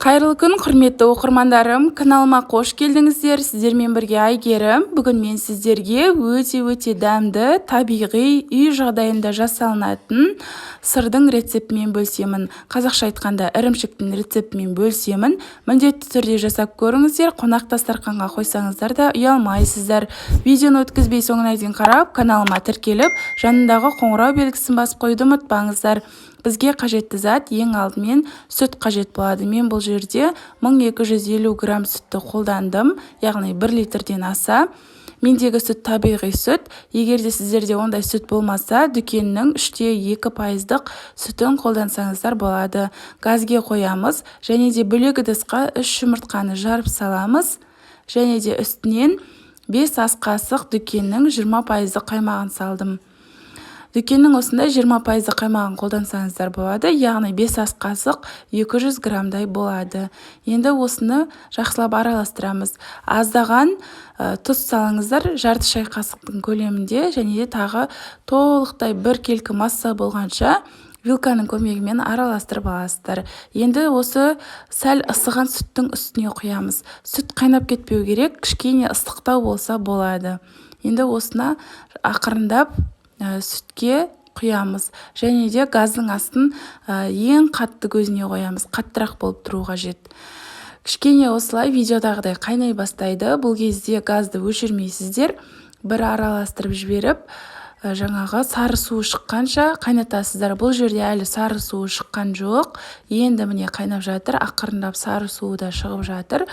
Қайырлы күн, құрметті оқырмандарым! Каналыма қош келдіңіздер! Сіздермен бірге Әйгерім. Бүгін мен сіздерге өте-өте дәмді, табиғи, үй жағдайында жасалынатын сырдың рецептімен бөлісемін. Қазақша айтқанда, ірімшіктің рецептімен бөлісемін. Міндетті түрде жасап көріңіздер, қонақ дастарханға қойсаңыздар да ұялмайсыздар. Видеоны өткізбей соңына дейін қарап, каналыма тіркеліп, жанындағы қоңырау белгісін басып қоюды ұмытпаңыздар. Бізге қажетті зат: ең алдымен сүт қажет болады. Мен бұл жерде 1250 грамм сүтті қолдандым, яғни 1 литрден аса. Мендегі сүт табиғи сүт. Егер де сіздерде ондай сүт болмаса, дүкеннің 3,2 пайыздық сүтін қолдансаңыздар болады. Газге қоямыз және де бөлек ыдысқа үш жұмыртқаны жарып саламыз және де үстінен 5 ас қасық дүкеннің 20 пайыздық қаймағын салдым. Дүкеннің осындай 20 пайыздық қаймағын қолдансаңыздар болады, яғни 5 ас қасық 200 граммдай болады. Енді осыны жақсылап араластырамыз. Аздаған тұз салыңыздар, жарты шай қасықтың көлемінде, және де тағы толықтай біркелкі масса болғанша вилканың көмегімен араластырып аласыздар. Енді осы сәл ысыған сүттің үстіне құямыз. Сүт қайнап кетпеу керек, кішкене ыстықтау болса болады. Енді осыны ақырындап сүтке құямыз және де газдың астын ең қатты көзіне қоямыз, қаттырақ болып тұру қажет. Кішкене осылай видеодағыдай қайнай бастайды. Бұл кезде газды өшірмейсіздер, бір араластырып жіберіп, жаңағы сары суы шыққанша қайнатасыздар. Бұл жерде әлі сары суы шыққан жоқ, енді міне, қайнап жатыр, ақырындап сары суы да шығып жатыр.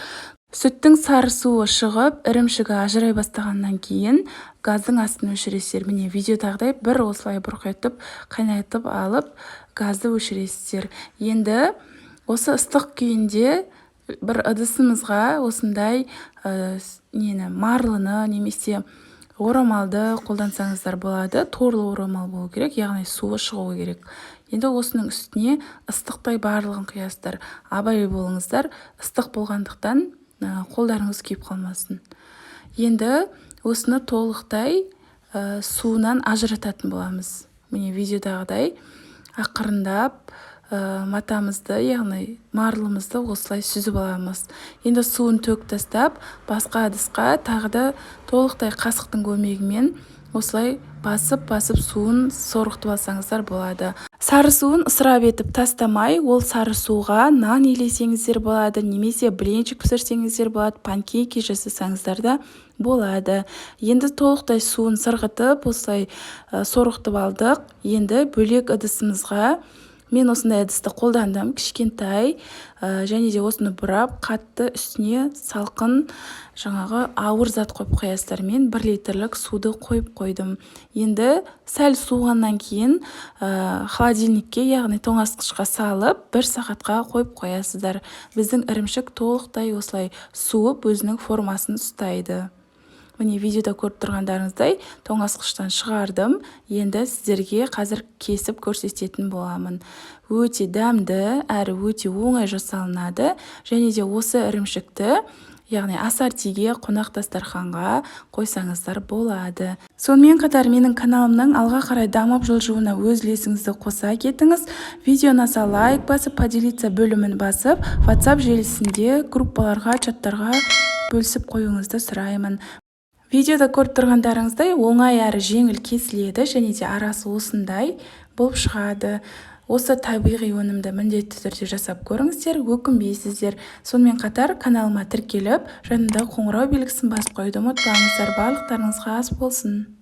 Сүттің сары суы шығып, ірімшігі ажырай бастағаннан кейін газдың астын өшіресіздер. Міне, видеодағыдай бір осылай бұрқ етіп қайнатып алып, газды өшіресіздер. Енді осы ыстық күйінде бір ыдысымызға осындай нені, марлыны немесе орамалды қолдансаңыздар болады. Торлы орамал болу керек, яғни суы шығуы керек. Енді осының үстіне ыстықтай барлығын құясыздар. Абай болыңыздар, ыстық болғандықтан қолдарыңыз күйіп қалмасын. Енді осыны толықтай суынан ажырататын боламыз. Міне, видеодағыдай ақырындап матамызды, яғни марлымызды осылай сүзіп аламыз. Енді суын төгіп тастап, басқа ыдысқа тағы да толықтай қасықтың көмегімен осылай басып-басып суын сорғытып алсаңыздар болады. Сары суын ысырап етіп тастамай, ол сары суға нан илесеңіздер болады немесе блинчик пісірсеңіздер болады, панкейки жасасаңыздар да болады. Енді толықтай суын сырғытып, осылай сорғытып алдық. Енді бөлек ыдысымызға, мен осындай ыдысты қолдандым, кішкентай, және де осыны бұрап, қатты үстіне салқын, жаңағы ауыр зат қойып қоясыздар. Мен 1 литрлік суды қойып қойдым. Енді сәл суығаннан кейін холодильникке, яғни тоңазытқышқа салып, бір сағатқа қойып қоясыздар. Біздің ірімшік толықтай осылай суып, өзінің формасын ұстайды. Міне, видеода көріп тұрғандарыңыздай, тоңазытқыштан шығардым. Енді сіздерге қазір кесіп көрсететін боламын. Өте дәмді әрі өте оңай жасалынады және де осы ірімшікті, яғни ассортиге, қонақ дастарханға қойсаңыздар болады. Сонымен қатар менің каналымның алға қарай дамып жылжуына өз үлесіңізді қоса кетіңіз. Видео ұнаса, лайк басып, «Поделиться» бөлімін басып, WhatsApp желісінде группаларға, чаттарға бөлісіп қоюыңызды сұраймын. Видеода көріп тұрғандарыңыздай, оңай әрі жеңіл кесіледі және де арасы осындай болып шығады. Осы табиғи өнімді міндетті түрде жасап көріңіздер, өкінбейсіздер. Сонымен қатар каналыма тіркеліп, жанындағы қоңырау белгісін басып қоюды ұмытпаңыздар. Барлықтарыңызға ас болсын!